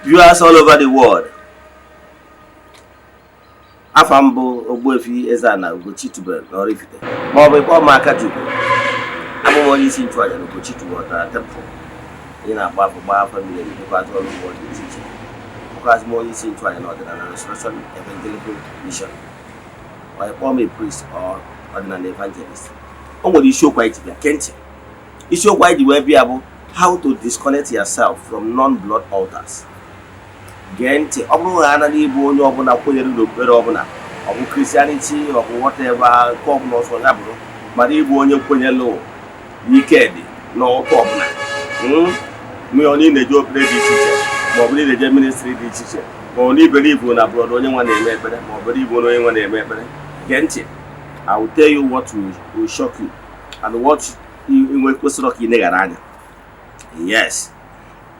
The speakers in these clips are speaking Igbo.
Viewers all over the world, afa m bụ Ogbuefi Eze-Ana Ugochi tubelu na Oraifite, ma ọ bụ ịkpọ m Akachukwu. Abụ m onye isi nchụaja na Ugochi tubelu ọdịnala temple. Anyị na-agba afọ, gbaa afọ mmiri emi, dịkwazị ọrụ mmụọ dị iche iche. Bụkwazị m onye isi nchụaja na Ọdịnala Restoration Evangelical Mission, or ịkpọ m a priest or ọdịnala evangelist. O nwere isiokwu anyị ji bịa. Kee ntị, isiokwu anyị ji wee bịa bụ how to disconnect yourself from non-blood altars. Gee ntị, ọ bụrụ na ana n'ịbụ onye ọbụla kwenyere n'okpukpere ọbụla, ọ bụ Christianity, ọ bụ whatever, nke ọbụla ọsọ ya bụrụ, mana ịbụ onye kwenyere n'ike dị n'ọtụ ọbụla, mgbe ọ na-eje okpukpere dị iche iche, ma ọ bụ na ị na-eje ministry dị iche iche, ma ọ bụ na ibere ibu na brother onye nwa na-eme ekpere, ma ọ bụrụ ibu na onye nwa na-eme ekpere, gee ntị. I will tell you what will shock you and what ị kwesịrị ka ị neghara anya. Yes,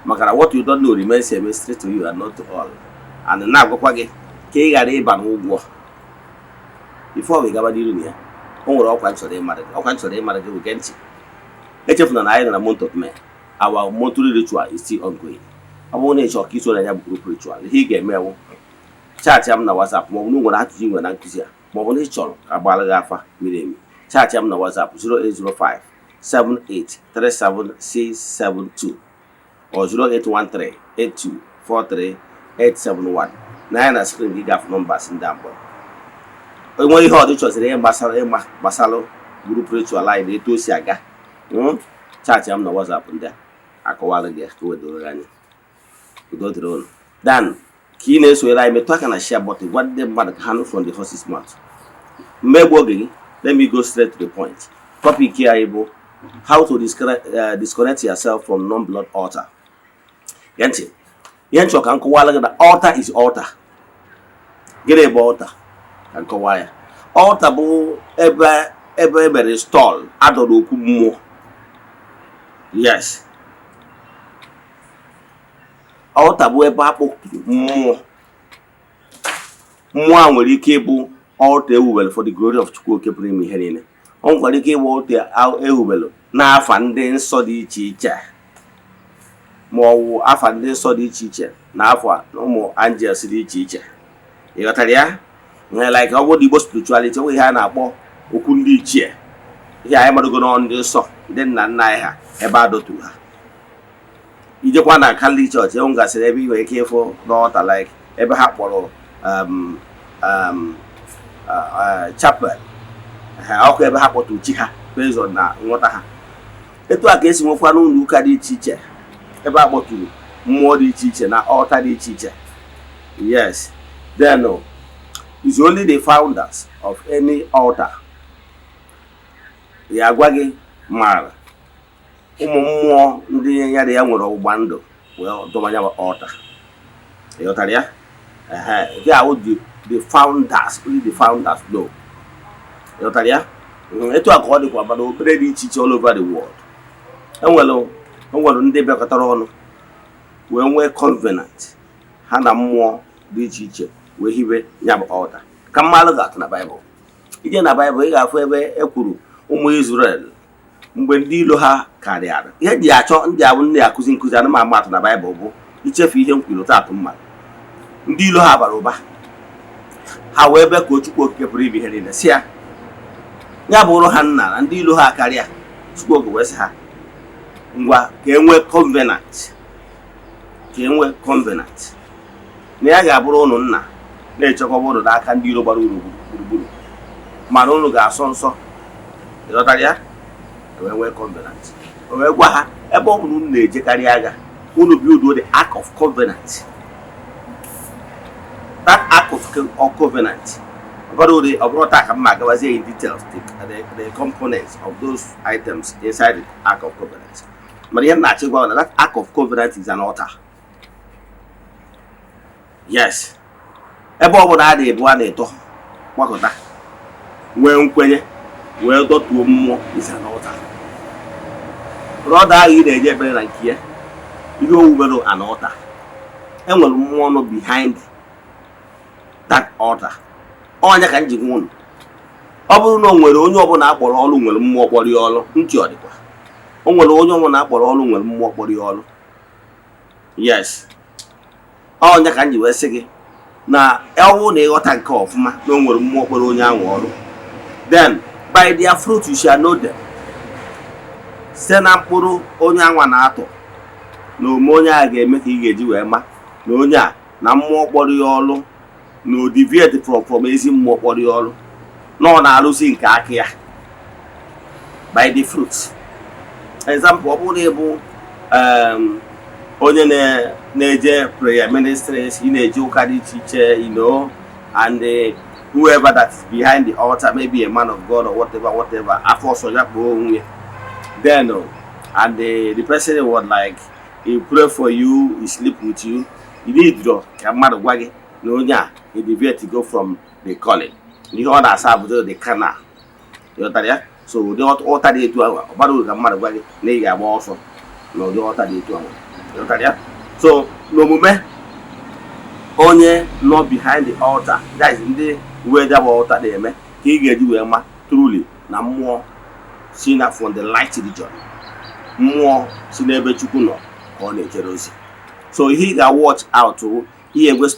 maka na what you don't know remains a mystery to you and not to all. And na-agwakwa gị ka ị ghara ịba n'ụgwọ. Before we gaba n'iru na ya, o nwere ọkwa nchọrọ ịmara gị. Ọkwa nchọrọ ịmara gị bụ, gee ntị, echefuna na anyị nọ na month of May. Our monthly ritual is still ongoing. Ọ bụrụ na ị chọrọ ka iso na ya bụ group ritual, ihe ị ga-eme ewu chat m na WhatsApp, ma ọ bụ na ị nwere ajụjụ ị nwere na nkụzi a, ma ọ bụ na ị chọrọ ka agbara gị afa miri emi, chat m na WhatsApp 0805 7837672 or 0813 8243 871. Na ya na screen gị gafụ numbers ndị a. Mkpọrọ enwe ihe ọdị chọziri ihe gbasara ịma gbasara group ritual anyị na etu o si aga, chat m na WhatsApp ndị a, akọwara gị ka o wedoro gị anya. Udo dịrị ụnụ. Dan ka ị na-esonyere anyị, metụ aka na share button, gwa ndị mmadụ ka ha nụ from the horse's mouth. Mmegbu oge gị, let me go straight to the point. Topic anyị bụ how to disconnect yourself from non-blood altar. Gee ntị, ihe nchọ ka m kọwara gị na altar is altar. Gịnị bụ altar? Ka m kọwaa ya. Altar bụ ebe e mere stall adọrọ okwu mmụọ. Yes, altar bụ ebe a kpọkuru mmụọ. Mmụọ a nwere ike ịbụ altar ewubere for the glory of Chukwu Oke pụrụ ime ihe niile. O nwekwara ike ịbụ altar ewubere n'afa ndị nsọ dị iche iche, ma ọ wụ afa ndị nsọ dị iche iche na afa ụmụ angels dị iche iche. Ị ghọtara ya? Nwere like ọ bụrụ Igbo spirituality, onwe ihe a na-akpọ okwu ndị ichie, ihe anyị madogo n'ọnụ, ndị nsọ, ndị nna nna anyị ha, ebe a dọturu ha. Ijekwa na Catholic Church, e nwegasịrị ebe ị nwere ike ịfụ n'altar, like ebe ha kpọrọ chapel ha, ọkụ ebe ha kpọtụrụ chi ha, based on na nghọta ha. Etu a ka esi nwekwa n'ụlọ ụka dị iche iche, ebe a kpọtụrụ mmụọ dị iche iche na altar dị iche iche. Yes, then it's only the founders of any altar ya agwa gị maara ụmụ mmụọ ndị ya na ya nwere ọgbụgba ndụ wee dọmanya altar. Ị ghọtara ya? Ehe, they are the founders, only the founders know. Ị ghọtara ya? Etu a ka ọ dịkwa mana okpukpere dị iche iche all over the world, enwere ndị bịakọtara ọnụ wee nwee covenant ha na mmụọ dị iche iche wee hibe ya bụ altar. Ka mmalụ ga-atụ na Baịbụl. Ije na Baịbụl, ị ga-afụ ebe e kwuru ụmụ Israel mgbe ndị ilo ha karịara. Ihe ji achọ ndị abụ ndị akụzi nkụzi anụ ama atụ na Baịbụl bụ ichefu ihe m kwuru taatụ mmadụ. Ndị ilo ha bara ụba, ha wee bịa ka Chukwu Okike pụrụ ime ihe niile si ya ya bụrụ ha nna na ndị ilo ha karịa. Chukwu Okike wee sị ha, ngwa, ka e nwee covenant, ka e nwee covenant na ya ga-abụrụ ụnụ nna, na-echekwaba ụnụ n'aka ndị iro gbara unu gburugburu, mana ụnụ ga-asọ nsọ. Ịghọtara ya? Wee nwee covenant. O wee gwa ha, ebe ọ bụ na unu na-ejekarị agha, unu build the ark of covenant. That ark of covenant, ọ bụrụ taa ka m ma agawazie in details the components of those items inside the ark of covenant, mana ihe m na-achọ ịgwa na that ark of covenant is an altar. Yes, ebe ọ bụla a na-ebu a na-eto gbakọta nwee nkwenye wee dọtuo mmụọ is an altar. Brother ahụ ị na-eje ekpere na nke ya, ihe owubere an altar, enwere mmụọ nọ behind that altar. Ọnya ka m ji gwa unu, ọ bụrụ na o nwere onye ọbụla akpọrọ ọrụ, nwere mmụọ kpọrọ ya ọrụ. Ntị ọ dịkwa, o nwere onye ọbụla akpọrọ ọrụ, nwere mmụọ kpọrọ ya ọrụ. Yes. Ọnya ka m ji wee sị gị na ọwụ na ịghọta nke ọfụma na o nwere mmụọ kpọrọ onye ahụ ọrụ. Then by their fruit you shall know them. Site na mkpụrụ onye anwa na-atọ na omume onye a ga-eme ka ị ga-eji wee ma na onye a na mmụọ kpọrọ ya ọrụ, na o deviate from ezi mmụọ kpọrọ ya ọrụ, na ọ na-arụzi nke aka ya. By the fruit. Example, ọ bụrụ na ị bụ onye na-eje prayer ministries, ị na-eje ụka dị iche iche, and whoever that is behind the altar, maybe a man of God or whatever, whatever, afọ ọsọ ya kpọọ onwe ya. Then and the person was like, he pray for you, he sleep with you, you need ka mmadụ gwa gị na onye a, he deviate go from the calling, ihe ọ na-asa abụdo the canal. Ịghọtara ya? So ụdị ụta dị etu ahụ, ọ gbara uru ka mmadụ gwa gị na ị ga-agba ọsọ na ụdị ọta dị etu ahụ. Ịghọtara ya? So n'omume onye nọ behind the altar, that is, ndị wee jabụ altar na-eme, ka ị ga-eji wee ma truly na mmụọ si na from the light region, mmụọ si n'ebe Chukwu nọ ka ọ na-ejere ozi. So ihe ị ga-watch out wụ ihe egwe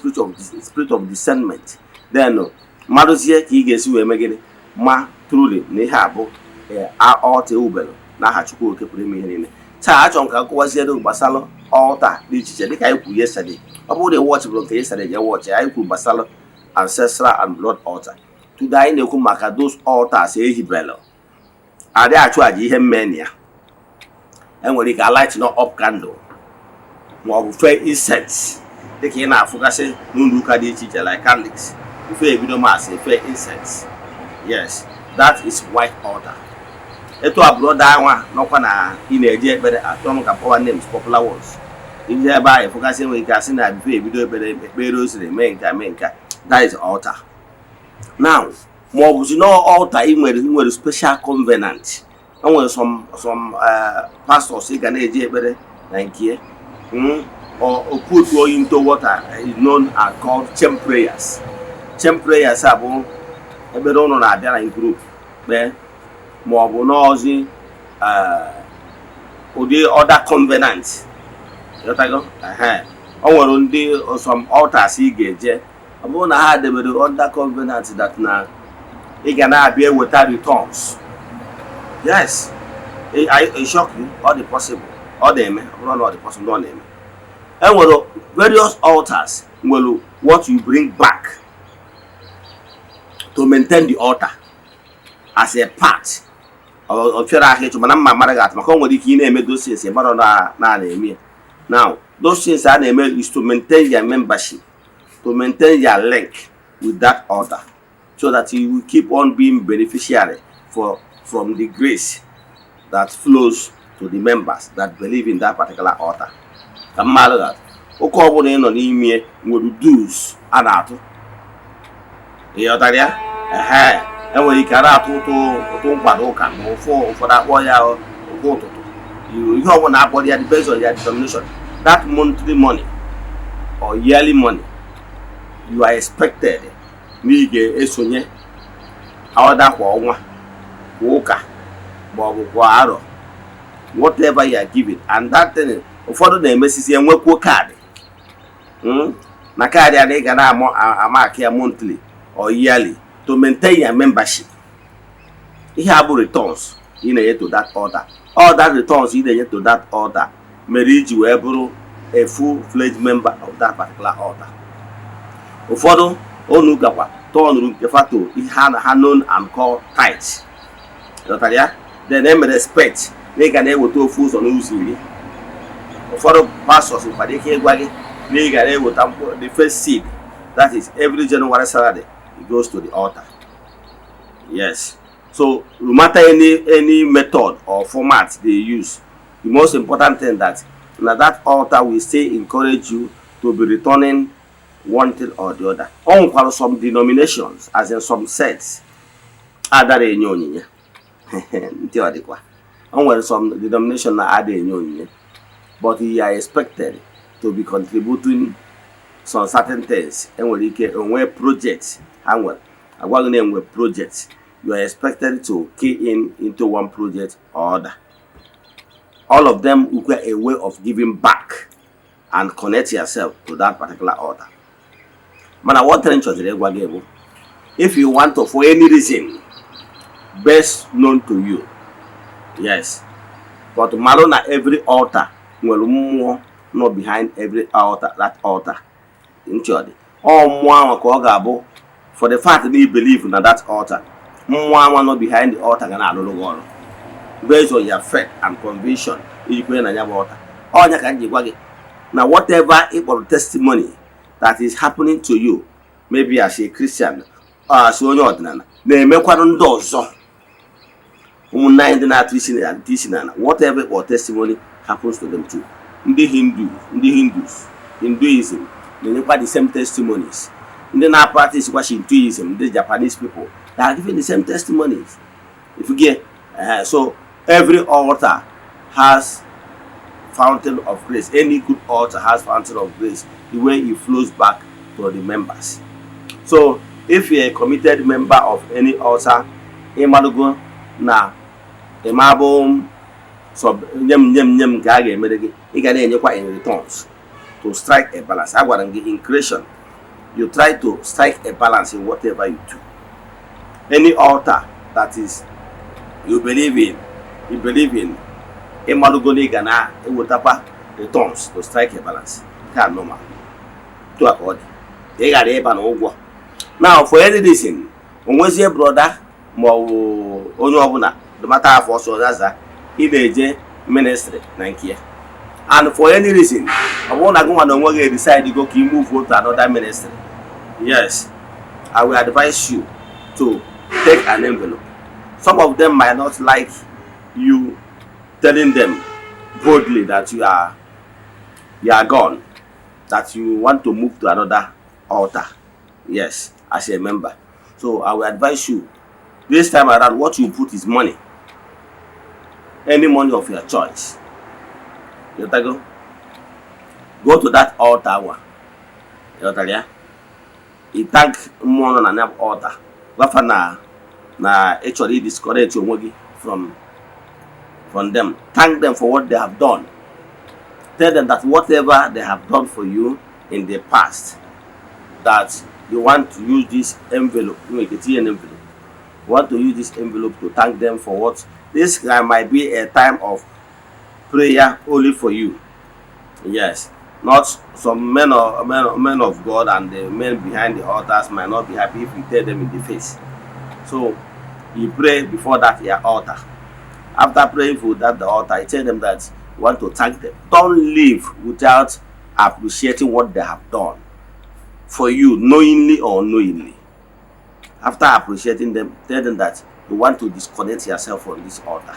spirit of discernment. Then marụzie ka ị ga-esi wee mee gịnị, ma truly na ihe a bụ altar ewubere n'aha Chukwu Oke pụrụ ime ihe niile. Taa achọrọ m ka m kọwaziere gbasara altar dị iche iche, dịka anyị kwuru yesterday. Ọ bụrụ na ị watch bụrụ nke yesterday, jee watch. Anyị kwuru gbasara ancestral and blood altar. Today anyị na-ekwu maka those altars ehibere adị achụ aja ihe mmeni ya. Enwere ike light no up candle ma ọ bụ fee incense, dịka ị na-afụgasị n'ụlọ ụka dị iche iche, like Catholics, ife ebido mass, efe incense. Yes, that is white altar. Etu a brother anwa nọkwa na ị na-eji ekpere atọ m ka power names, popular ones, ije ebe ahụ ịfụgasị, enwere ike asị na before ebido ekpere, ekpere osiri mee nke a, mee nke a. That is altar. Now, ma ọ bụzi na altar ị nwere special covenant. O nwere some pastors ị ga na-eji ekpere na nke or put you into what is known and called chain prayers. Chain prayers a bụ ekpere ụnụ na-abịa na group kpee, ma ọ bụ n'ọzi ụdị other covenant. Ịghọtago? Ehe. O nwere ndị some altars ị ga-eje, ọ bụrụ na ha debere under covenant that na ị ga na-abịa eweta returns. Yes, I shock you, ọ dị possible, ọ na-eme. Ọ bụrụ na ọ dị possible, ọ na-eme. E nwere various altars nwere what you bring back to maintain the altar as a part. Ọ fịara ahụ ịchụ, mana mma mara gị atụ, maka o nwere ike ị na-eme those things, mara na na-eme ya. Now, those things a na-eme is to maintain your membership, to maintain your link with that altar, so that you will keep on being beneficiary for from the grace that flows to the members that believe in that particular altar. Ka mmadụ ga ụka ọbụla ị nọ n'ime nwere dues a na-atụ. Ịghọtara ya? Ehe, enwere ike a na-atụ ụtụ, ụtụ nkwado ụka, ma ụfọdụ akpọ ya ụkwụ ụtụtụ, ihe ọbụla akpọrọ ya depends on your determination. That monthly money or yearly money, you are expected na ị ga-esonye ọda kwa ọnwa, kwa ụka, ma ọ bụ kwa arọ, whatever you are giving. And that thing, ụfọdụ na-emesisi enwekwuo kaadị, Na kaadị a na ị ga na-ama aka ya monthly or yearly to maintain your membership. Ihe a bụ returns ị na-enye to that altar. All that returns ị na-enye to that altar mere iji wee bụrụ a full-fledged member of that particular altar. Ụfọdụ unu gakwa tọnụrụ nke fato ihe ha na ha known and called tithe. Ghọtara ya? Then e mere expect na ị ga na-eweta ofu ụzọ n'ụzọ 10. Ụfọdụ pastors nwekwara ike ịgwa gị na ị ga na-eweta mkpụrụ, the first seed, that is every January salary, it goes to the altar. Yes, so no matter any method or format they use, the most important thing that na that altar will still encourage you to be returning one thing or the other. O nwekwara some denominations, as in some sects, adara enye onyinye. Ntị ọ dịkwa, o nwere some denomination na ada enye onyinye, but you are expected to be contributing some certain things. Enwere ike enwe project ha nwere, agwaghị na enwe project, you are expected to key in into one project or other. All of them require a way of giving back. And connect yourself to that particular altar. Mana one thing chọziri ịgwa gị bụ, if you want to, for any reason best known to you, yes, but marụ na every altar nwere mmụọ nọ behind every altar. That altar, ntị ọ dị, ọ mmụọ ahụ ka ọ ga-abụ. For the fact na you believe na that altar, mmụọ ahụ nọ behind the altar ga na-alụrụ gị ọrụ based on your faith and conviction iji kwenye na ya bụ altar. Ọnya ka m ji gwa gị na whatever ị kpọrọ testimony that is happening to you, maybe as a Christian or as onye ọdịnala, na-emekwanụ ndị ọzọ, ụmụnne anyị ndị na-atụ isi na atụ isi n'ala, whatever or testimony happens to them too. Ndị Hindu, ndị Hindus, Hinduism na-enyekwa the same testimonies. Ndị na-practice kwa Shintoism, ndị Japanese people, they are giving the same testimonies. If you get so every altar has fountain of grace. Any good altar has fountain of grace, the way it flows back to the members. So if you're a committed member of any altar, ịmalụgo na ịmabụ sọ nye m, nye m, nye m nke a ga-emere gị, ị ga na-enyekwa in returns to strike a balance. Agwara m gị, in creation, you try to strike a balance in whatever you do. Any altar that is you believe in, you believe in, ịmalụgo na ị ga na-ewetakwa returns to strike a balance. Nke a normal tụ a ka ọ dị, ka ị ghara ịba n'ụgwọ. Now, for any reason, onwezie brother ma ọ bụ onye ọbụla dụmata afọ ọsọ ya zaa, ị na-eje ministry na nke ya, and for any reason, ọ bụrụ na gị nwa na onwe gị decide go ka ị move to another ministry, yes, I will advise you to take an envelope. Some of them might not like you telling them boldly that you are gone, that you want to move to another altar, yes, as a member. So I will advise you, this time around, what you put is money, any money of your choice. You go go to that altar one, ịghọtara ya? Ị thank mmụọ nọ na ya altar, gwafa na ị chọrọ i disconnect onwe gị from them. Thank them for what they have done. Tell them that whatever they have done for you in the past, that you want to use this envelope, you make it an envelope, you want to use this envelope to thank them for what this might be a time of prayer only for you. Yes, not some men of God and the men behind the altars might not be happy if you tell them in the face. So you pray before that your altar. After praying for that the altar, you tell them that you want to thank them. Don't leave without appreciating what they have done for you, knowingly or unknowingly. After appreciating them, tell them that you want to disconnect yourself from this altar.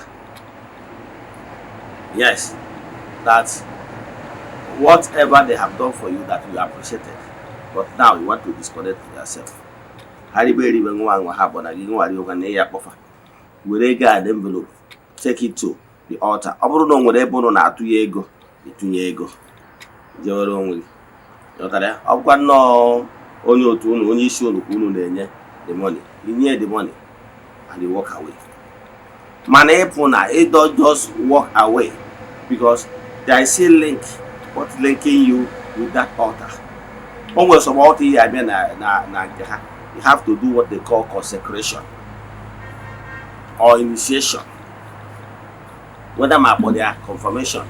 Yes, that whatever they have done for you, that you appreciated, but now you want to disconnect yourself. Ha ribe eribe, nwa nwa ha bụ na gị nwara ụka na ya akpọfa, were ego a, envelope, take it to the altar. Ọ bụrụ na o nwere ebe ụnụ na-atụnye ego, ịtụnye ego, jewere onwe gị. Ghọtara ya? Ọ bụkwa nnọọ onye otu unu, onye isi unu ka unu na-enye the money, inye the money and you walk away. Mana ịpụ na ị don't just walk away, because there is still link, what linking you with that altar. O nwere some altar ihe abịa na nke ha, you have to do what they call consecration or initiation, whether ma akpọ ya confirmation,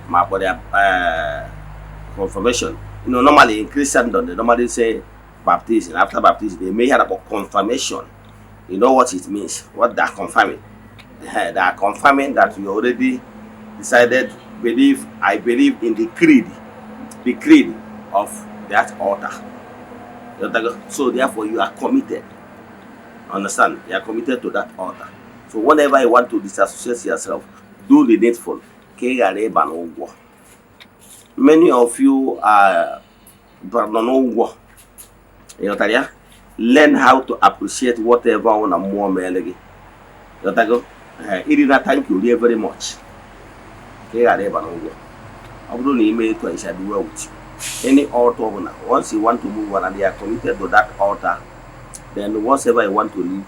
ma akpọ ya confirmation. Normally in Christendom, they normally say baptism. After baptism, they may hear about confirmation. You know what it means, what they are confirming? They are confirming that you already decided, believe, I believe in the creed, the creed of that altar. So therefore you are committed. Understand? You are committed to that altar. So whenever you want to disassociate yourself, do the needful ka ị ghara ịba n'ụgwọ. Many of you are nọ n'ụgwọ. Ịghọtara ya? Learn how to appreciate whatever ọ na mmụọ meele gị. Ịghọtago? Iri na thank you rie very much ka ị ghara ịba n'ụgwọ. Ọ bụrụ na ime etu a, it shall be well with you. Any altar ọbụla, once you want to move on and you are committed to that altar, then whatever you want to leave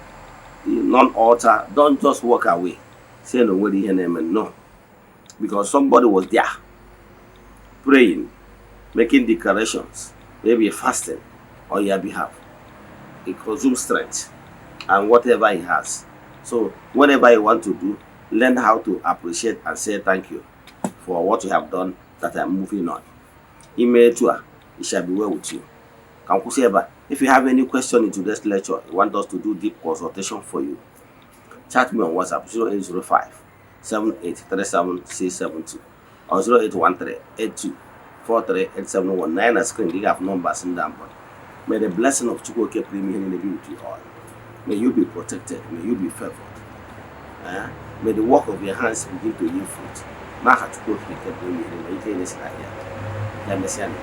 the non-altar, don't just walk away, say na onwere ihe na-eme. No, because somebody was there praying. Making declarations, maybe fasting on your behalf. It consumes strength and whatever he has. So whenever you want to do, learn how to appreciate and say thank you for what you have done that I'm moving on. Ime etu a, it shall be well with you. Ka m kwụsị ebe a. If you have any question in today's lecture, you want us to do deep consultation for you, chat me on WhatsApp 0805 7837672 or 0813 82 43871. Nine na screen, you have numbers in that one. May the blessing of Chukwu Okike be with you all. May you be protected. May you be favored. Eh? May the work of your hands begin to yield fruit. N'aha Chukwu Okike pụrụ ime ihe niile, ike na-esi n'ahịa. Ya mesịa na